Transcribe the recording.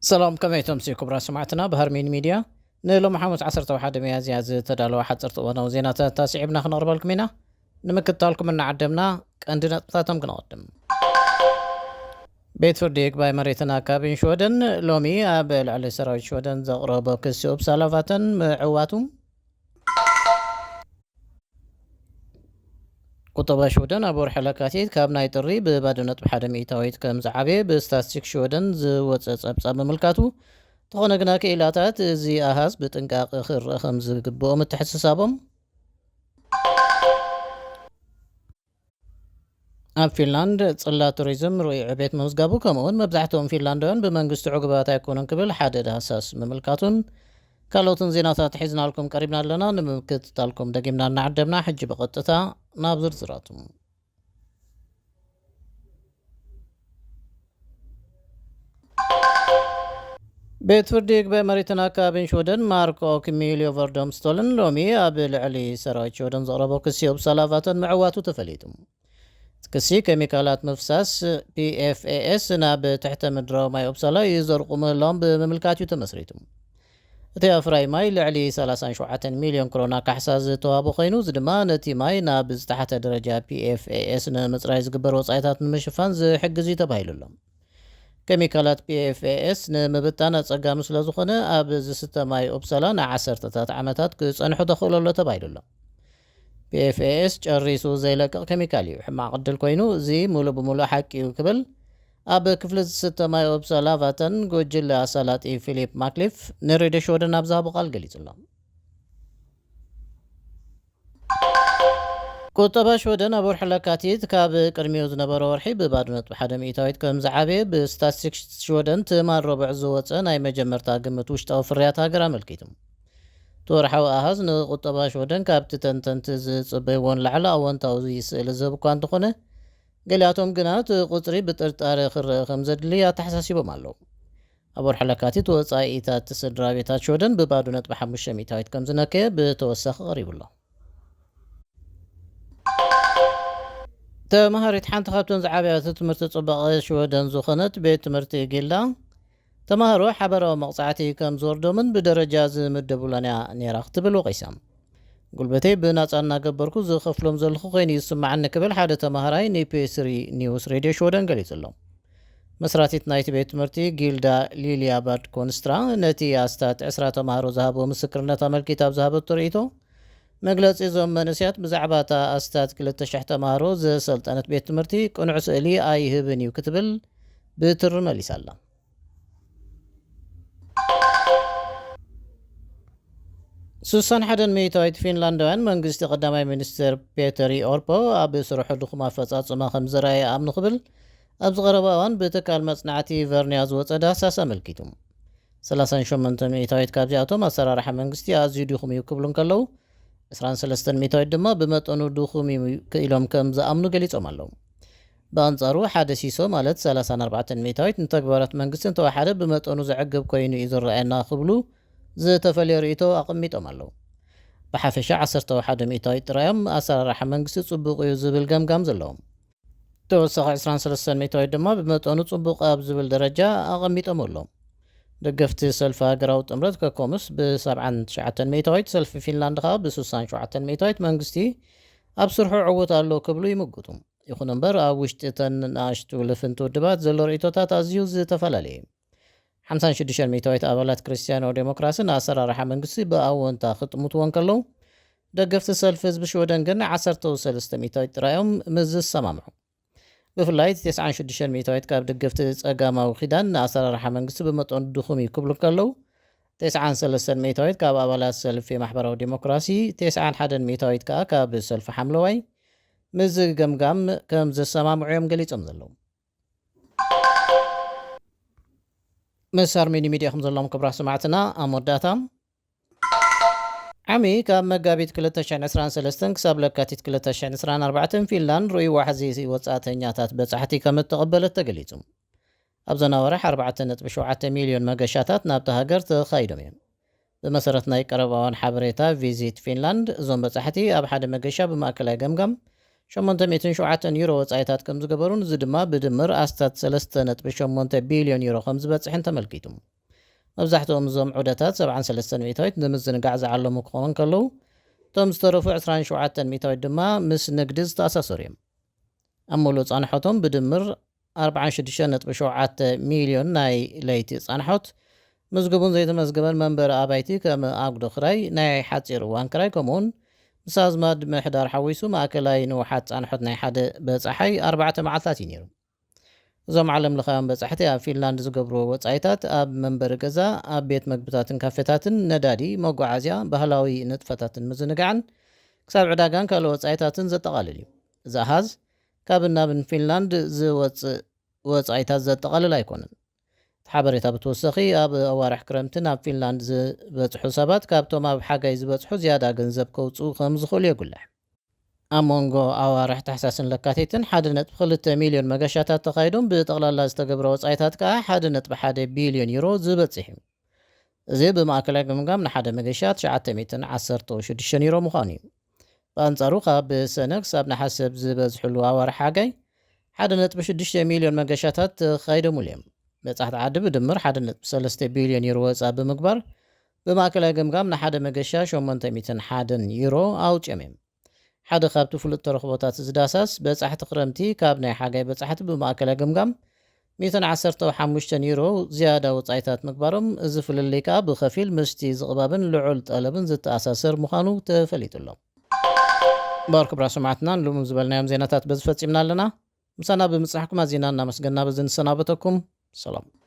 ሰላም፣ ከመይ ትምሲ ክቡራት ሰማዕትና ብሃርሚን ሚድያ። ንሎሚ ሓሙስ ዓሰርተ ሓደ ሚያዝያ ዝተዳለወ ሓፀርቲ እዋናዊ ዜናታት ኣስዒብና ክነቕርበልኩም ኢና። ንምክትታልኩም እናዓደምና ቀንዲ ነጥብታቶም ክነቐድም። ቤት ፍርዲ ይግባይ መሬትን ኣካብን ሽወደን ሎሚ ኣብ ልዕሊ ሰራዊት ሽወደን ዘቕረቦ ክሲ ኡፕሳላ ቫተን ምዕዋቱ። ቁጠባ ሽወደን ኣብ ወርሒ ለካቲት ካብ ናይ ጥሪ ብባዶ ነጥቢ ሓደ ሚእታዊት ከም ዝዓበየ ብስታትስቲክስ ሽወደን ዝወፀ ጸብጻብ ምምልካቱ፣ እንተኾነ ግና ክኢላታት እዚ ኣሃዝ ብጥንቃቐ ክረአ ከም ዝግብኦ ምትሕስሳቦም። ኣብ ፊንላንድ ጽላት ቱሪዝም ርኡይ ዕቤት ምምዝጋቡ፣ ከምኡውን መብዛሕትኦም ፊንላንዳውያን ብመንግስቲ ዕጉባት ኣይኮኑን ክብል ሓደ ዳህሳስ ምምልካቱን ካልኦትን ዜናታት ሒዝናልኩም ቀሪብና ኣለና። ንምክትታልኩም ደጊምና እናዓደምና፣ ሕጂ ብቐጥታ ናብ ዝርዝራቱ። ቤት ፍርዲ ይግባይ መሬትን ኣካብን ሽወደን ማርክ ኦክ ሚልዮቨር ዶምስቶልን ሎሚ ኣብ ልዕሊ ሰራዊት ሽወደን ዘቕረቦ ክሲ ኡፕሳላ ቫተን ምዕዋቱ ተፈሊጡ። እቲ ክሲ ኬሚካላት ምፍሳስ ፒኤፍኤኤስ ናብ ትሕተ ምድራዊ ማይ ኡፕሳላ ይዘርቑ ምህላዎም ብምምልካት እዩ ተመስሪቱ። እቲ ኣፍራይ ማይ ልዕሊ ሰላሳን ሸውዓተን ሚልዮን ክሮና ካሕሳ ዝተዋህቦ ኮይኑ፣ እዚ ድማ ነቲ ማይ ናብ ዝተሓተ ደረጃ ፒኤፍኤኤስ ንምጽራይ ዝግበር ወጻኢታት ንምሽፋን ዝሕግዝ እዩ ተባሂሉ ኣሎ። ኬሚካላት ፒኤፍኤኤስ ንምብታን ኣጸጋሚ ስለ ዝኾነ፣ ኣብ ዝስተ ማይ ኡፕሳላ ንዓሰርተታት ዓመታት ክጸንሑ ተኽእሎ ኣሎ ተባሂሉ ኣሎ። ፒኤፍኤኤስ ጨሪሱ ዘይለቅቕ ኬሚካል እዩ። ሕማቕ ዕድል ኮይኑ፣ እዚ ሙሉእ ብሙሉእ ሓቂ እዩ ክብል ኣብ ክፍሊ ዝስተ ማይ ኡፕሳላ ቫተን ጉጅለ ኣሳላጢ ፊሊፕ ማክሊፍ ንሬድዮ ሽወደን ኣብ ዝሃቦ ቃል ገሊጹ ኣሎ። ቁጠባ ሽወደን ኣብ ወርሒ ለካቲት ካብ ቅድሚኡ ዝነበረ ወርሒ ብባዶ ነጥቢ ሓደ ሚእታዊት ከም ዝዓበየ ብስታትስቲክስ ሽወደን ትማል ረቡዕ ዝወጸ ናይ መጀመርታ ግምት ውሽጣዊ ፍርያት ሃገር ኣመልኪቱ። እቲ ወርሓዊ ኣሃዝ ንቁጠባ ሽወደን ካብቲ ተንተንቲ ዝጽበይዎ ንላዕሊ ኣወንታዊ ስእሊ ዝህብ እኳ እንተኾነ፣ ገሊኣቶም ግና እቲ ቁጽሪ ብጥርጣረ ክረአ ከም ዘድሊ ኣተሓሳሲቦም ኣለዉ። ኣብ ወርሒ ለካቲት ወጻኢታት ስድራ ቤታት ሽወደን ብባዶ ነጥቢ ሓሙሽተ ሚእታዊት ከም ዝነከየ ብተወሳኺ ቀሪቡ ኣሎ። ተመሃሪት ሓንቲ ካብተን ዝዓበያ ትምህርቲ ጽባቐ ሽወደን ዝኾነት ቤት ትምህርቲ ጊልዳ፣ ተማሃሮ ሓበራዊ መቕጻዕቲ ከም ዝወርዶምን ብደረጃ ዝምደቡላን እያ ነይራ ክትብል ወቒሳ። ጉልበተይ ብናጻ እናገበርኩ ዝኸፍሎም ዘለኹ ኮይኑ ይስምዓኒ ክብል ሓደ ተማሃራይ ንፒ ስሪ ኒውስ ሬድዮ ሽወደን ገሊጹ ኣሎ። መስራቲት ናይቲ ቤት ትምህርቲ ጊልዳ ሊልያ ባድ ኮንስትራ ነቲ ኣስታት ዕስራ ተማሃሮ ዝሃቦ ምስክርነት ኣመልኪት ኣብ ዝሃበቶ ርእይቶ፣ መግለጺ እዞም መንእሰያት ብዛዕባ እታ ኣስታት ክልተ ሽሕ ተማሃሮ ዘሰልጠነት ቤት ትምህርቲ ቅኑዕ ስእሊ ኣይህብን እዩ ክትብል ብትሪ መሊሳ ኣላ። ስሳን ሓደን ሚእታዊት ፊንላንዳውያን መንግስቲ ቀዳማይ ሚኒስትር ፔተሪ ኦርፖ ኣብ ስርሑ ድኹም ኣፈጻጽማ ከም ዝረኣየ ይኣምኑ ክብል ኣብ ዝቐረበ እዋን ብትካል መጽናዕቲ ቨርኒያ ዝወጸ ዳህሳስ ኣመልኪቱ። ሰላሳን ሸሞንተ ሚእታዊት ካብዚኣቶም ኣሰራርሓ መንግስቲ ኣዝዩ ድኹም እዩ ክብሉ እንከለዉ፣ ዕስራን ሰለስተን ሚእታዊት ድማ ብመጠኑ ድኹም እዩ ኢሎም ከም ዝኣምኑ ገሊጾም ኣለዉ። ብኣንጻሩ ሓደ ሲሶ ማለት ሰላሳን ኣርባዕተን ሚእታዊት ንተግባራት መንግስቲ እንተወሓደ ብመጠኑ ዘዕግብ ኮይኑ እዩ ዝረኣየና ክብሉ ዝተፈለየ ርእይቶ ኣቐሚጦም ኣለዉ። ብሓፈሻ ዓሰርተ ሓደ ሚእታዊት ጥራዮም ኣሰራርሓ መንግስቲ ጽቡቕ እዩ ዝብል ገምጋም ዘለዎም። ተወሳኺ ዕስራን ሰለስተን ሚእታዊት ድማ ብመጠኑ ጽቡቕ ኣብ ዝብል ደረጃ ኣቐሚጦም ኣለዉ። ደገፍቲ ሰልፊ ሃገራዊ ጥምረት ከኮምስ ብ ሰብዓን ትሽዓተን ሚእታዊት፣ ሰልፊ ፊንላንድ ከኣ ብ ስሳን ሸውዓተን ሚእታዊት መንግስቲ ኣብ ስርሑ ዕዉት ኣሎ ክብሉ ይምጉቱ። ይኹን እምበር ኣብ ውሽጢ እተን ንኣሽቱ ልፍንቲ ውድባት ዘሎ ርእይቶታት ኣዝዩ ዝተፈላለየ እዩ። ሓምሳን ሽዱሽተን ሚእታዊት ኣባላት ክርስትያናዊ ዴሞክራሲ ንኣሰራርሓ መንግስቲ ብኣወንታ ክጥምትዎ እንከለዉ፣ ደገፍቲ ሰልፊ ህዝቢ ሽወደን ግን ዓሰርተ ሰለስተ ሚእታዊት ጥራዮም ምስ ዝሰማምዑ። ብፍላይ እቲ ተስዓን ሽዱሽተን ሚእታዊት ካብ ደገፍቲ ጸጋማዊ ኪዳን ንኣሰራርሓ መንግስቲ ብመጠኑ ድኹም እዩ ክብሉ እንከለዉ፣ ተስዓን ሰለስተን ሚእታዊት ካብ ኣባላት ሰልፊ ማሕበራዊ ዴሞክራሲ፣ ተስዓን ሓደን ሚእታዊት ከኣ ካብ ሰልፊ ሓምለዋይ ምስዚ ገምጋም ከም ዘሰማምዑ እዮም ገሊጾም ዘለዉ። ምስ ኣርሜኒ ሚድያ ከም ዘለዎም ክቡራት ሰማዕትና ኣብ መወዳእታ ዓሚ ካብ መጋቢት ክልተ ሽሕን ዕስራን ሰለስተን ክሳብ ለካቲት ክልተ ሽሕን ዕስራን ኣርባዕተን ፊንላንድ ርኡይ ዋሕዚ ወጻእተኛታት በጻሕቲ ከም እተቐበለት ተገሊጹ። ኣብዘን ኣዋርሕ ኣርባዕተ ነጥቢ ሸውዓተ ሚልዮን መገሻታት ናብታ ሃገር ተኻይዶም እዮም። ብመሰረት ናይ ቀረባዋን ሓበሬታ ቪዚት ፊንላንድ፣ እዞም በጻሕቲ ኣብ ሓደ መገሻ ብማእከላይ ገምጋም ሸሞንተ ሚእትን ሸውዓተን ዩሮ ወጻኢታት ከም ዝገበሩን እዚ ድማ ብድምር ኣስታት ሰለስተ ነጥቢ ሸሞንተ ቢልዮን ዩሮ ከም ዝበጽሕን ተመልኪቱ። መብዛሕትኦም እዞም ዑደታት ሰብዓን ሰለስተን ሚእታዊት ንምዝንጋዕ ዝዓለሙ ክኾኑ እንከለዉ፣ እቶም ዝተረፉ ዕስራን ሸውዓተን ሚእታዊት ድማ ምስ ንግዲ ዝተኣሳሰሩ እዮም። ኣብ ምሉእ ጻንሖቶም ብድምር ኣርባዓን ሽዱሽተ ነጥቢ ሸውዓተ ሚልዮን ናይ ለይቲ ጻንሖት፣ ምዝግቡን ዘይተመዝገበን መንበሪ ኣባይቲ ከም ኣጉዶ ክራይ፣ ናይ ሓጺር እዋን ክራይ፣ ከምኡውን ምስ ኣዝማድ ምሕዳር ሓዊሱ ማእከላይ ንውሓት ጻንሖት ናይ ሓደ በጻሓይ ኣርባዕተ መዓልታት እዩ ነይሩ። እዞም ዓለም ለኻውያን በጻሕቲ ኣብ ፊንላንድ ዝገብርዎ ወጻኢታት፣ ኣብ መንበሪ ገዛ፣ ኣብ ቤት መግብታትን ካፌታትን፣ ነዳዲ፣ መጓዓዝያ፣ ባህላዊ ንጥፈታትን ምዝንጋዕን፣ ክሳብ ዕዳጋን ካልእ ወጻኢታትን ዘጠቓልል እዩ። እዚ ኣሃዝ ካብ እናብን ፊንላንድ ዝወጽእ ወጻኢታት ዘጠቓልል ኣይኮነን። እቲ ሓበሬታ ብተወሳኺ ኣብ ኣዋርሕ ክረምቲ ናብ ፊንላንድ ዝበጽሑ ሰባት ካብቶም ኣብ ሓጋይ ዝበጽሑ ዝያዳ ገንዘብ ከውጽኡ ከም ዝኽእሉ የጉልሕ። ኣብ መንጎ ኣዋርሕ ታሕሳስን ለካቲትን ሓደ ነጥቢ ክልተ ሚልዮን መገሻታት ተኻይዶም ብጠቕላላ ዝተገብረ ወጻኢታት ከኣ ሓደ ነጥቢ ሓደ ቢልዮን ዩሮ ዝበጽሕ እዩ። እዚ ብማእከላይ ግምጋም ንሓደ መገሻ ትሽዓተ ሚእትን ዓሰርተ ሽዱሽተን ዩሮ ምዃኑ እዩ። ብኣንጻሩ ካብ ሰነ ክሳብ ነሓሰ ኣብ ዝበዝሕሉ ኣዋርሕ ሓጋይ ሓደ ነጥቢ ሽዱሽተ ሚልዮን መገሻታት ተኻይዶምሉ እዮም። በጻሕቲ ዓዲ ብድምር ሓደ ነጥቢ ሰለስተ ቢልዮን ዩሮ ወጻ ብምግባር ብማእከላይ ግምጋም ንሓደ መገሻ ሸሞንተ ሚእትን ሓደን ዩሮ ኣውጺኦም እዮም። ሓደ ካብቲ ፍሉጥ ተረኽቦታት እዚ ዳሳስ በጻሕቲ ክረምቲ ካብ ናይ ሓጋይ በጻሕቲ ብማእከላይ ግምጋም ሚእትን ዓሰርተ ሓሙሽተን ዩሮ ዝያዳ ወጻኢታት ምግባሮም፣ እዚ ፍልልይ ከኣ ብኸፊል ምስቲ ዝቕባብን ልዑል ጠለብን ዝተኣሳሰር ምዃኑ ተፈሊጡ ኣሎ። እምበኣር ክቡራት ሰማዕትና ንሎሚ ዝበልናዮም ዜናታት በዚ ፈጺምና ኣለና። ምሳና ብምጽናሕኩም ኣዚና እናመስገና በዚ ንሰናበተኩም። ሰላም።